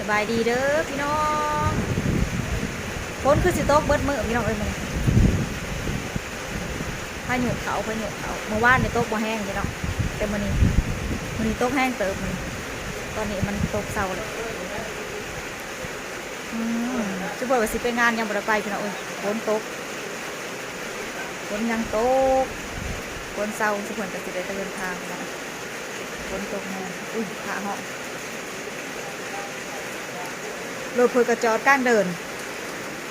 ສະບາຍດີເດີພີ່ນ້ອງ ຝົນຄືຊິຕົກເບິດມື້ພີ່ນ້ອງເອີຍ ມື້ນີ້ພາຍຸເຂົ້າ ພາຍຸເຂົ້າ ມື້ວານນີ້ຕົກບໍ່ແຮງພີ່ນ້ອງ ແຕ່ມື້ນີ້ ມື້ນີ້ຕົກແຮງເຕີບ ມື້ນີ້ ຕອນນີ້ມັນຕົກເຊົາແລ້ວ. ອືມ ຊຸມເພິ່ນວ່າຊິໄປງານຍັງບໍ່ໄດ້ໄປພີ່ນ້ອງເອີຍ ຝົນຕົກ ຝົນຍັງຕົກ ຝົນເຊົາ ຊຸມເພິ່ນກໍຊິໄດ້ເດີນທາງແລ້ວ ຝົນຕົກແຮງ ອຸ້ຍ ຟ້າຮ້ອງ ລົດເພິ່ນກໍຈອດກາງເດີ່ນ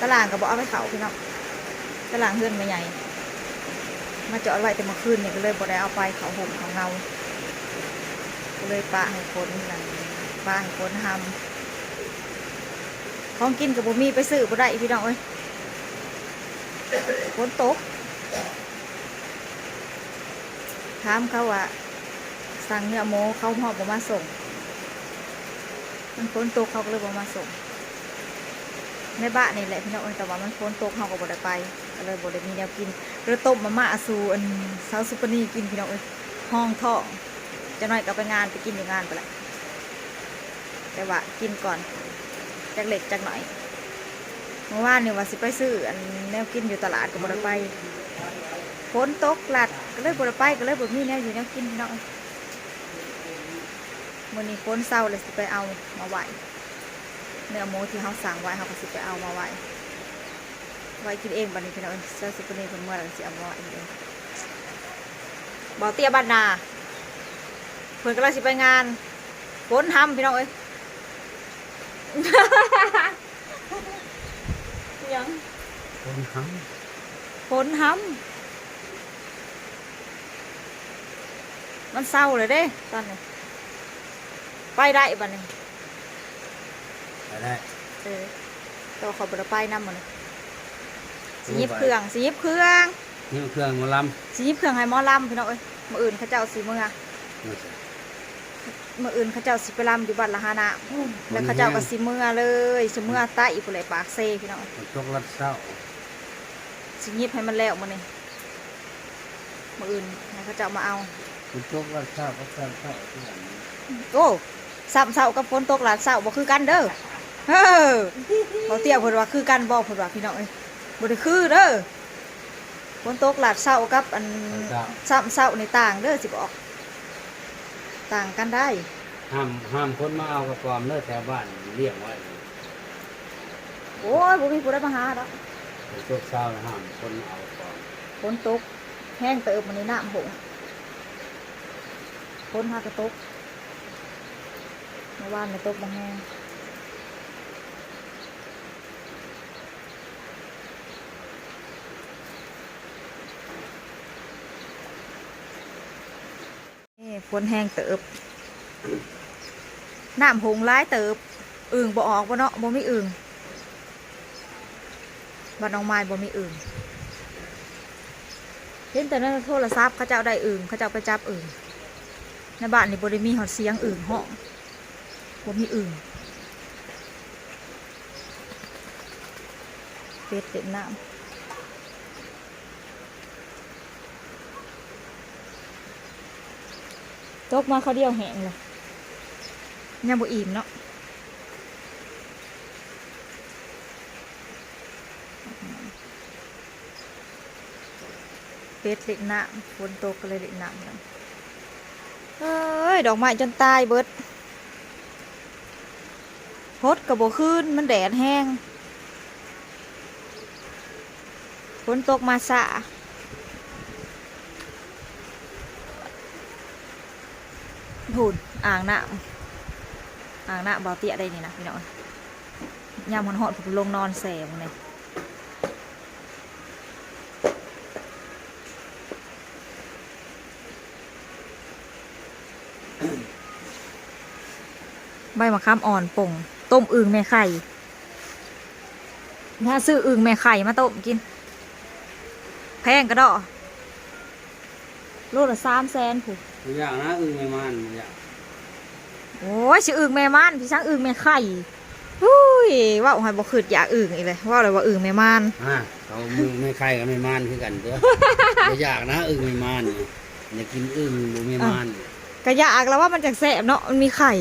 ຕາລ່າງກໍບໍ່ເອົາໄປເຂົ້າພີ່ນ້ອງ ຕາລ່າງເຮືອນແມ່ໃຫຍ່ ມາຈອດໄວ້ແຕ່ເມື່ອຄືນນີ້ ກໍເລີຍບໍ່ໄດ້ເອົາໄປເຂົ້າຮົ່ມເຂົ້າເງົາ ກໍເລີຍປະໃຫ້ຝົນນັ້ນ ປະໃຫ້ຝົນຮຳ ຂອງກິນກໍບໍ່ມີ ໄປຊື້ບໍ່ໄດ້ພີ່ນ້ອງເອີຍ ຝົນຕົກ ຖາມເຂົາວ່າສັ່ງເນື້ອໝູ ເຂົາຮອດບໍ່ມາສົ່ງ ມັນຝົນຕົກເຂົາກໍເລີຍບໍ່ມາສົ່ງ ໃນບ້ານນີ້ແຫຼະພີ່ນ້ອງເອີຍ ແຕ່ວ່າມັນຝົນຕົກເຮົາກໍບໍ່ໄດ້ໄປ ກໍເລີຍບໍ່ໄດ້ມີແນວກິນ ກໍເລີຍຕົ້ມມາມ່າສູ່ອັນສາວສຸປະນີກິນພີ່ນ້ອງເອີຍ ຮອງທ້ອງ ຈັກໜ້ອຍກໍໄປງານ ໄປກິນຢູ່ງານພຸ້ນລະ ແຕ່ວ່າກິນກ່ອນຈັກເລັກຈັກໜ້ອຍ ເມື່ອວານນີ້ວ່າຊິໄປຊື້ອັນແນວກິນຢູ່ຕະຫຼາດກໍບໍ່ໄດ້ໄປ ຝົນຕົກລັດ ກໍເລີຍບໍ່ໄດ້ໄປ ກໍເລີຍບໍ່ມີແນວຢູ່ແນວກິນພີ່ນ້ອງ ມື້ນີ້ຝົນເຊົາແລ້ວຊິໄປເອົາມາໄວ້ ເນື້ອໝູທີ່ເຮົາສັ່ງໄວ້ ເຮົາກໍຊິໄປເອົາມາໄວ້ ໄວ້ກິນເອງບັດນີ້ພີ່ນ້ອງເອີຍ ເຈົ້າຊິໄປນີ້ເພິ່ນເມື່ອແລ້ວຊິເອົາມາໄວ້ກິນເອງ ບ່າວເຕ້ຍບ້ານນາ ເພິ່ນກຳລັງຊິໄປງານ ຝົນຮຳພີ່ນ້ອງເອີຍ ຫຍັງ? ຝົນຮຳ ຝົນຮຳ ມັນເຊົາແລ້ວເດ້ຕອນນີ້ ໄປໄດ້ບັດນີ້ ໄປໄດ້ ເອີ ແຕ່ວ່າຂ້ອຍບໍ່ໄດ້ໄປນຳມື້ນີ້ ຊິຫຍິບເຄື່ອງ ຊິຫຍິບເຄື່ອງ ຫຍິບເຄື່ອງໝໍລຳ ຊິຫຍິບເຄື່ອງໃຫ້ໝໍລຳພີ່ນ້ອງເອີຍ ມື້ອື່ນເຂົາເຈົ້າຊິເມືອ ເມືອໃສ? ມື້ອື່ນເຂົາເຈົ້າຊິໄປລຳຢູ່ວັດລະຫານ້ຳ ແລ້ວເຂົາເຈົ້າກໍຊິເມືອເລີຍ ຊິເມືອໃຕ້ພຸ້ນແຫຼະ ປາກເຊພີ່ນ້ອງ ຝົນຕົກລັດເຊົ້າ ຊິຫຍິບໃຫ້ມັນແລ້ວມື້ນີ້ ມື້ອື່ນໃຫ້ເຂົາເຈົ້າມາເອົາ ຝົນຕົກລັດເຊົ້າກັບຕອນເຊົ້າຄືກັນ ໂອ້ ຊ້ຳເຊົ້າກັບຝົນຕົກລາດເຊົ້າບໍ່ຄືກັນເດີ ເອີ ບ່າວເຕ້ຍເພິ່ນວ່າຄືກັນບໍ່ ເພິ່ນວ່າພີ່ນ້ອງເອີຍ ບໍ່ໄດ້ຄືເດີ ຝົນຕົກລາດເຊົ້າກັບອັນ ຕອນເຊົ້າ ຊ້ຳເຊົ້ານີ້ຕ່າງເດີ ຊິບອກ ຕ່າງກັນໄດ໋ ຫ້າມ ຫ້າມຄົນມາເອົາກະປອມເດີ ແຖວບ້ານລ້ຽງໄວ້ ໂອ້ຍ ບໍ່ມີຜູ້ໃດມາຫາດອກ ຝົນຕົກເຊົ້າຫ້າມຄົນມາເອົາກະປອມ ຝົນຕົກແຮງເຕີບມື້ນີ້ ນ້ຳຫົງ ຝົນຫາກະຕົກ ເມື່ອວານນີ້ຕົກບໍ່ແຮງ ນີ້ ຝົນແຮງເຕີບ ນ້ຳຫົງຫຼາຍເຕີບ ອຶ່ງບໍ່ອອກບໍ່ເນາະ ບໍ່ມີອຶ່ງ ບ້ານໜອງມາຍບໍ່ມີອຶ່ງ ເຫັນແຕ່ໃນໂທລະສັບເຂົາເຈົ້າໄດ້ອຶ່ງ ເຂົາເຈົ້າໄປຈັບອຶ່ງ ໃນບ້ານນີ້ບໍ່ໄດ້ມີຮອດສຽງອຶ່ງຮ້ອງ ບໍ່ມີອຶ່ງ ເປັດເຫຼັ້ນນ້ຳ ຕົກມາຄາວດຽວແຫ້ງເລີຍ ຍັງບໍ່ອີ່ມເນາະ ເປັດເຫຼັ້ນນ້ຳ ຝົນຕົກກໍເລີຍເຫຼັ້ນນ້ຳກັນ ເອີຍ ດອກໄມ້ຈົນຕາຍເບິດ ຫົດກໍບໍ່ຄືນ ມັນແດດແຮງ ຝົນຕົກມາຊ້າ ພຸ້ນ ອ່າງນ້ຳ ອ່າງນ້ຳບ່າວເຕ້ຍໄດ໋ນີ້ນະພີ່ນ້ອງ ຍາມຮ້ອນໆ ພຸ້ນ ລົງນອນແຊ່ພຸ້ນເດ້ ໃບມະຂາມອ່ອນປົ່ງ ຕົ້ມອຶ່ງແມ່ໄຂ່ ຫາຊື້ອຶ່ງແມ່ໄຂ່ມາຕົ້ມກິນ ແພງກະດໍ້ ໂລລະສາມແສນພຸ້ນ ບໍ່ຢາກນະ ອຶ່ງແມ່ມ່ານບໍ່ຢາກ ໂອ້ຍ ຊິອຶ່ງແມ່ມ່ານ ຊິສັ່ງອຶ່ງແມ່ໄຂ່ ອຸ້ຍ ເວົ້າໃຫ້ບໍ່ຄຶດຢາກອຶ່ງອີກເລີຍ ເວົ້າແລ້ວວ່າອຶ່ງແມ່ມ່ານ ອາ ເຂົາແມ່ໄຂ່ກັບແມ່ມ່ານຄືກັນເດີ້ ບໍ່ຢາກນະ ອຶ່ງແມ່ມ່ານ ຢາກກິນອຶ່ງບໍ່ແມ່ມ່ານ ກະຢາກລະວ່າມັນຈັ່ງແຊບເນາະ ມັນມີໄຂ່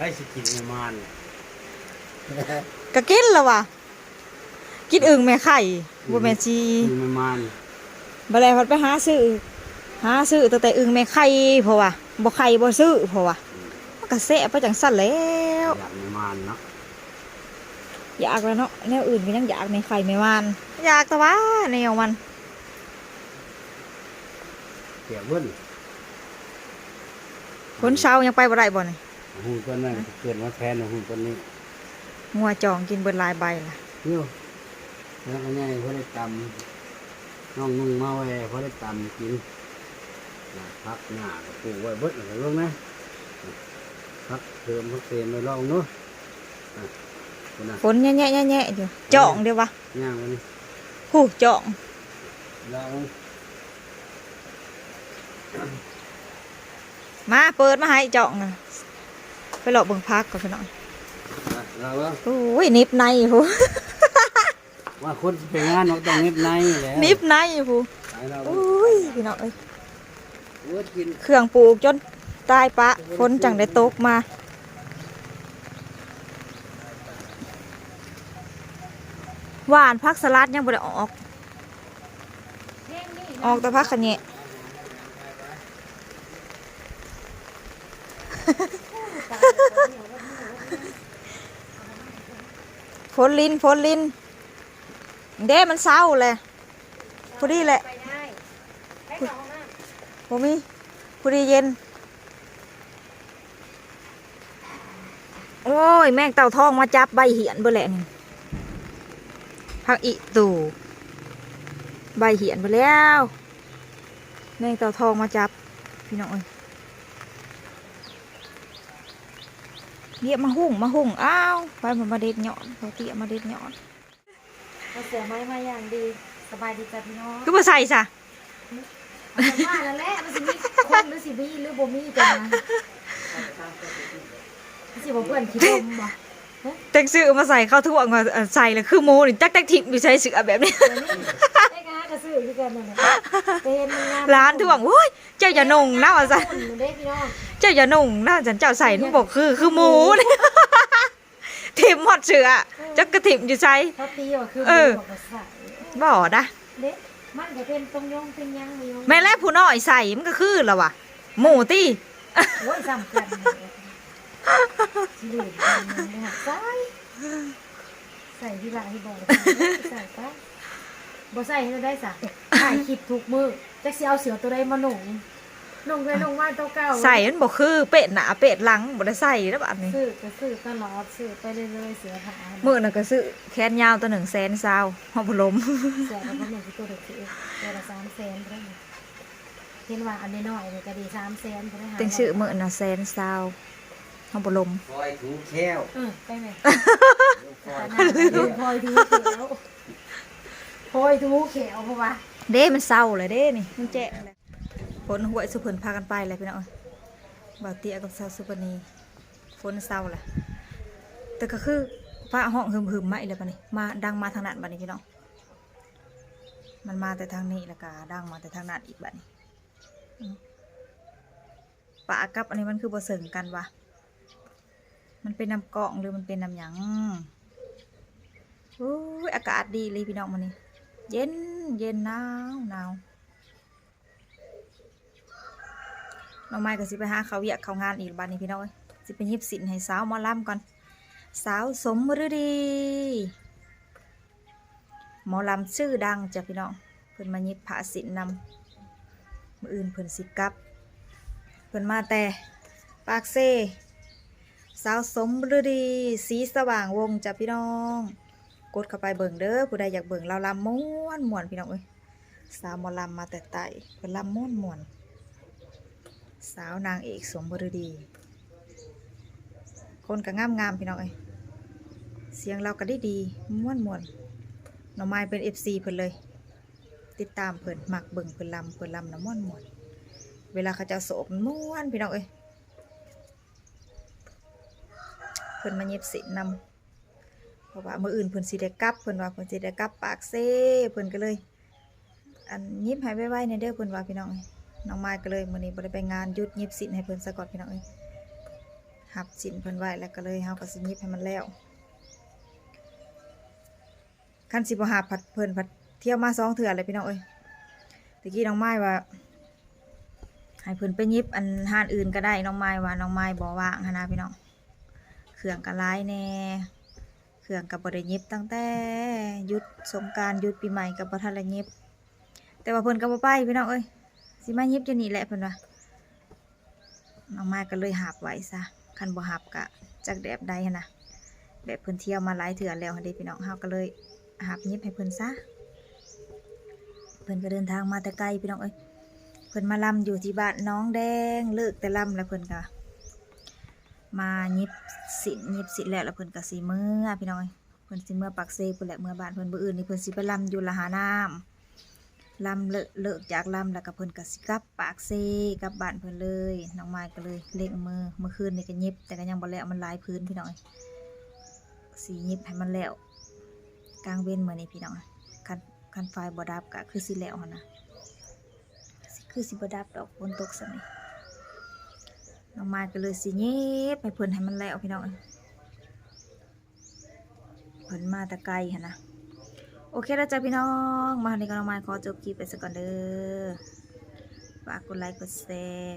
ໃຜຊິກິນແມ່ມ່ານ? ກະກິນລະຫວາ ກິນອຶ່ງແມ່ໄຂ່ ບໍ່ແມ່ນຊິ ອຶ່ງແມ່ມ່ານ. ບາດແລ້ວພັດໄປຫາຊື້ ຫາຊື້ຕັ້ງແຕ່ອຶ່ງແມ່ໄຂ່ ເພາະວ່າບໍ່ໄຂ່ບໍ່ຊື້ ເພາະວ່າ ອືມ ມັນກະແຊບໄປຈັ່ງຊັ້ນແລ້ວ. ຢາກແມ່ມ່ານເນາະ ຢາກແລ້ວເນາະ ແນວອື່ນກະຍັງຢາກ ແມ່ໄຂ່ແມ່ມ່ານ ຢາກແຕ່ວ່າແນວມັນ. ແຈກເບິດ ຝົນເຊົາຍັງໄປບໍ່ໄດ້ບໍ່ນີ້? ຫຸ່ງຕົ້ນນັ້ນ ເກີດມາແທນຫຸ່ງຕົ້ນນີ້ ງົວຈອງກິນເບິດຫຼາຍໃບລະ ຢູ່ ແລ້ວກະໃຫຍ່ພໍໄດ້ຕຳ ນ້ອງນຸ່ງມາແວ່ພໍໄດ້ຕຳກິນ ນະ ຜັກໜ້າກະປູກໄວ້ເບິດ ລອງເບິ່ງນະ ຜັກເທີມຜັກເສມໄວ້ລອງເນາະ. ອ່ະ ພຸ້ນນະ ຝົນແຍະໆໆຢູ່ ຈ້ອງເດ້ວະ ຍ່າງມານີ້ ຜູ້ຈ້ອງ ລອງ ມາ ເປີດມາໃຫ້ຈ້ອງນະ ໄປເລາະເບິ່ງຜັກກ່ອນພີ່ນ້ອງ. ອ່ະ ລອງເບິ່ງ ໂອ້ຍ ໜິບໃນພຸ້ນ ວ່າຄົນຊິໄປງານເນາະ ຕ້ອງໜິບໃນແຫຼະ ໜິບໃນພຸ້ນ. ໂອ້ຍ ພີ່ນ້ອງເອີຍ ເຄື່ອງປູກຈົນຕາຍປະ ຝົນຈັ່ງໄດ້ຕົກມາ. ຫວ່ານຜັກສະຫຼັດຍັງບໍ່ໄດ້ອອກ ອອກແຕ່ຜັກຂະແຍງ. ຝົນລິນ ຝົນລິນ ເດ້ ມັນເຊົາແຫຼະ ພໍດີແຫຼະ ບໍ່ມີ ພໍດີເຢັນ. ໂອ້ຍ ແມງເຕົ່າທອງມາຈັບໃບຫຽນເບິດແຫຼະນີ້ ຜັກອີ່ຕູ່ ໃບຫຽນເບິດແລ້ວ ແມງເຕົ່າທອງມາຈັບ ພີ່ນ້ອງເອີຍ. ວຽກໝາກຫຸ່ງ ໝາກຫຸ່ງ ອ້າວ ໃຜມາເດັດຍອດ ເຂົາເຕຍມາເດັດຍອດ. ເອົາເສື້ອໄມ້ມາຢ່າງດີ. ສະບາຍດີຈ້າພີ່ນ້ອງ. ຄືບໍ່ໃສ່ຊະ? ຫຶ? ຈັ່ງວ່ານັ້ນແຫຼະ ມັນຊິມີຄົນ ຫຼືຊິມີ ຫຼືບໍ່ມີ ຈັ່ງວ່າ ມັນຊິບໍ່ເປື້ອນຂີ້ຕົມບໍ່? ຫຶ? ຈັ່ງຊື້ມາໃສ່ ເຂົາທ້ວງວ່າ ເອີ ໃສ່ແລ້ວຄືໝູນີ້ ຈັກ ຈັກຖິ້ມຢູ່ໃສເສື້ອແບບນີ້. ເອີ ນີ້ ເອກະຫາກະຊື້ຄືກັນນັ້ນແຫຼະ ໄປເຫັນມັນງາມ ຫຼານທ້ວງ ໂອ້ຍ ເຈົ້າຢ່ານຸ່ງນະ ວ່າຊັ້ນ ເຈົ້າຢ່ານຸ່ງນະ ຈັ່ງເຈົ້າໃສ່ມັນບໍ່ຄື ຄືໝູນີ້. ຖິ້ມຮອດເສື້ອ ເອີ ຈັກກະຖິ້ມຢູ່ໃສ ເຂົາຕີວ່າຄື ເອີ ບໍ່ໄດ້ ເດ້ ມັນກະເປັນຕົງຍົງເປັນຫຍັງຢູ່ ແມ່ນແຫຼະ ຜູ້ນ້ອຍໃສ່ມັນກະຄືລະຫວາ ໝູຕິ ໂອ້ຍ ສ່ຳກັນ ຊິເລີຍ ໃສ່ ໃສ່ທີ່ລະທີ່ບໍ່ ໃສ່ໄປ ບໍ່ໃສ່ເຮັດແນວໃດຊະ ຖ່າຍຄລິບທຸກມື້ ຈັກຊິເອົາເສື້ອໂຕໃດມານຸ່ງ ນຸ່ງໄປນຸ່ງມາໂຕເກົ່າ ໃສ່ມັນບໍ່ຄື ເປະໜ້າເປະຫຼັງ ບໍ່ໄດ້ໃສ່ແລ້ວບາດນີ້ ຊື້ກະຊື້ຕະຫຼອດ ຊື້ໄປເລື້ອຍໆ ເສື້ອຜ້າ ມື້ນັ້ນກະຊື້ແຂນຍາວໂຕໜຶ່ງແສນຊາວ ຮອດພັດລົມ ເສື້ອກະບໍ່ແມ່ນຊິໂຕເລັກຊິເອກ ໂຕລະສາມແສນພຸ້ນ ເຫັນວ່າອັນນ້ອຍໆນີ້ກະໄດ້ສາມແສນພຸ້ນ ຈັ່ງຊື້ມື້ນັ້ນແສນຊາວ ຮອດພັດລົມ ພອຍຖູແຂ້ວ ເອີ ໄປແມ່ ພອຍຖູແຂ້ວ ພອຍຖູແຂ້ວ ເພາະວ່າ ເດ້ ມັນເຊົ້າແລ້ວເດ້ນີ້ ມັນແຈ້ງແລ້ວ. ຝົນຫ້ວຍ ຊຸເພິ່ນພາກັນໄປແລ້ວພີ່ນ້ອງເອີຍ ບ່າວເຕ້ຍກັບສາວສຸປະນີ ຝົນເຊົາແລ້ວ ແຕ່ກະຄືຟ້າຮ້ອງຫຶມໆ ມາອີກແລ້ວບາດນີ້ ມາ ດັງມາທາງນັ້ນບາດນີ້ພີ່ນ້ອງ ມັນມາແຕ່ທາງນີ້ ແລ້ວກະດັງມາແຕ່ທາງນັ້ນອີກບາດນີ້ ອືມ ປາກັບອັນນີ້ມັນຄືບໍ່ເຊິ່ງກັນຫວາ ມັນເປັນນຳກ້ອງ ຫຼືມັນເປັນນຳຫຍັງ? ໂອ້ຍ ອາກາດດີອີ່ຫຼີພີ່ນ້ອງມື້ນີ້ ເຢັນ ເຢັນ ໜາວ ໜາວ. ນ້ອງໄມ້ກະຊິໄປຫາເຂົ້າວຽກເຂົ້າງານອີກບາດນີ້ພີ່ນ້ອງເອີຍ ຊິໄປຫຍິບສິ້ນໃຫ້ສາວໝໍລຳກ່ອນ ສາວສົມລະດີ ໝໍລຳຊື່ດັງຈ້ະພີ່ນ້ອງ ເພິ່ນມາຫຍິບຜ້າສິ້ນນຳ ມື້ອື່ນເພິ່ນຊິກັບ ເພິ່ນມາແຕ່ປາກເຊ ສາວສົມລະດີ ສີສະຫວ່າງວົງຈ້ະພີ່ນ້ອງ ກົດເຂົ້າໄປເບິ່ງເດີ້ ຜູ້ໃດຢາກເບິ່ງລາວລຳມ່ວນໆ ພີ່ນ້ອງເອີຍ ສາວໝໍລຳມາແຕ່ໃຕ້ ເພິ່ນລຳມ່ວນໆ ສາວນາງເອກສົມລະດີ ຄົນກະງາມໆ ພີ່ນ້ອງເອີຍ ສຽງລາວກະດີໆ ມ່ວນໆ ນ້ອງໄມ້ເປັນເອັຟຊີເພິ່ນເລີຍ ຕິດຕາມເພິ່ນ ມັກເບິ່ງເພິ່ນລຳ ເພິ່ນລຳນະມ່ວນໆ ເວລາເຂົາເຈົ້າໂສບມັນມ່ວນ ພີ່ນ້ອງເອີຍ ເພິ່ນມາຫຍິບສິ້ນນຳ ເພາະວ່າມື້ອື່ນເພິ່ນຊິໄດ້ກັບ ເພິ່ນວ່າເພິ່ນຊິໄດ້ກັບປາກເຊ ເພິ່ນກະເລີຍ ອັນ ຫຍິບໃຫ້ໄວໆ ແດ່ເດີ້ ເພິ່ນວ່າພີ່ນ້ອງເອີຍ ນ້ອງໄມ້ກະເລີຍມື້ນີ້ບໍ່ໄດ້ໄປງານ ຢຸດຫຍິບສິ້ນໃຫ້ເພິ່ນສາກ່ອນພີ່ນ້ອງເອີຍ ຮັບສິນເພິ່ນໄວ້ ແລ້ວກໍເລີຍເຮົາກໍຊິຫຍິບໃຫ້ມັນແລ້ວ. ຄັນຊິບໍ່ຮັບພັດ ເພິ່ນພັດທ່ຽວມາສອງເທື່ອແລ້ວ ພີ່ນ້ອງເອີຍ. ຕະກີ້ນ້ອງມາຍວ່າ ໃຫ້ເພິ່ນໄປຫຍິບອັນຮ້ານອື່ນກໍໄດ້ ນ້ອງມາຍວ່ານ້ອງມາຍບໍ່ວ່າງຫັ້ນນະ ພີ່ນ້ອງ. ເຄື່ອງກໍຫຼາຍແດ່ ເຄື່ອງກໍບໍ່ໄດ້ຫຍິບຕັ້ງແຕ່ຢຸດສົງການ ຢຸດປີໃໝ່ກໍບໍ່ທັນໄດ້ຫຍິບ. ແຕ່ວ່າເພິ່ນກໍບໍ່ໄປ ພີ່ນ້ອງເອີຍ ຊິມາຫຍິບຢູ່ນີ້ແຫຼະ ເພິ່ນວ່າ. ນ້ອງມາຍກໍເລີຍຮັບໄວ້ຊະ ຄັນບໍ່ຮັບກະຈັກແບບໃດຫັ້ນນະ ແບບເພິ່ນທ່ຽວມາຫຼາຍເທື່ອແລ້ວຫັ້ນເດ້ ພີ່ນ້ອງ. ເຮົາກໍເລີຍຮັບຫຍິບໃຫ້ເພິ່ນຊະ. ເພິ່ນກໍເດີນທາງມາແຕ່ໄກ ພີ່ນ້ອງເອີຍ. ເພິ່ນມາລຳຢູ່ທີ່ບ້ານໜອງແດງ ເລີກແຕ່ລຳແລ້ວເພິ່ນກໍມາຫຍິບສິນ ຫຍິບສິນແລ້ວ ແລ້ວເພິ່ນກໍຊິເມືອ ພີ່ນ້ອງເອີຍ. ເພິ່ນຊິເມືອປາກເຊພຸ້ນແຫຼະ ເມືອບ້ານເພິ່ນ. ມື້ອື່ນນີ້ເພິ່ນຊິໄປລຳຢູ່ລະຫານ້ຳ ລຳເລີກ ເລີກຈາກລຳແລ້ວກໍເພິ່ນກໍຊິກັບປາກເຊ ກັບບ້ານເພິ່ນເລີຍ. ນ້ອງມາຍກໍເລີຍເລັ່ງມື ມື້ຄືນນີ້ກໍຫຍິບ ແຕ່ກໍຍັງບໍ່ແລ້ວ ມັນຫຼາຍຜືນ ພີ່ນ້ອງເອີຍ. ຊິຫຍິບໃຫ້ມັນແລ້ວກາງເວັນມື້ນີ້ ພີ່ນ້ອງ. ຄັນ ຄັນໄຟບໍ່ດັບກໍຄືຊິແລ້ວຫັ້ນນະ ຄືຊິບໍ່ດັບດອກ ຝົນຕົກສ່ຳນີ້. ນ້ອງມາຍກໍເລີຍຊິຫຍິບໃຫ້ເພິ່ນໃຫ້ມັນແລ້ວ ພີ່ນ້ອງເອີຍ. ເພິ່ນມາແຕ່ໄກຫັ້ນນະ. ໂອເຄແລ້ວຈ້າ ພີ່ນ້ອງ ມາຮອດນີ້ກໍນ້ອງມາຍຂໍຈົບຄລິບໄປຊະກ່ອນເດີ. ຝາກກົດໄລກົດແຊ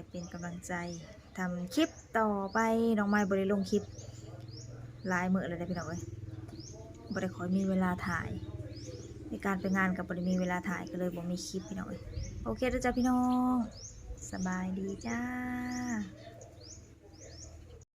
ເປັນກຳລັງໃຈ ທຳຄລິບຕໍ່ໄປ. ນ້ອງມາຍບໍ່ໄດ້ລົງຄລິບຫຼາຍມື້ແລ້ວເດ້ ພີ່ນ້ອງເອີຍ ບໍ່ໄດ້ຄ່ອຍມີເວລາຖ່າຍ ໃນການໄປງານກໍບໍ່ໄດ້ມີເວລາຖ່າຍ ກໍເລີຍບໍ່ມີຄລິບ ພີ່ນ້ອງເອີຍ. ໂອເຄເດີຈ້າ ພີ່ນ້ອງ ສະບາຍດີຈ້າ.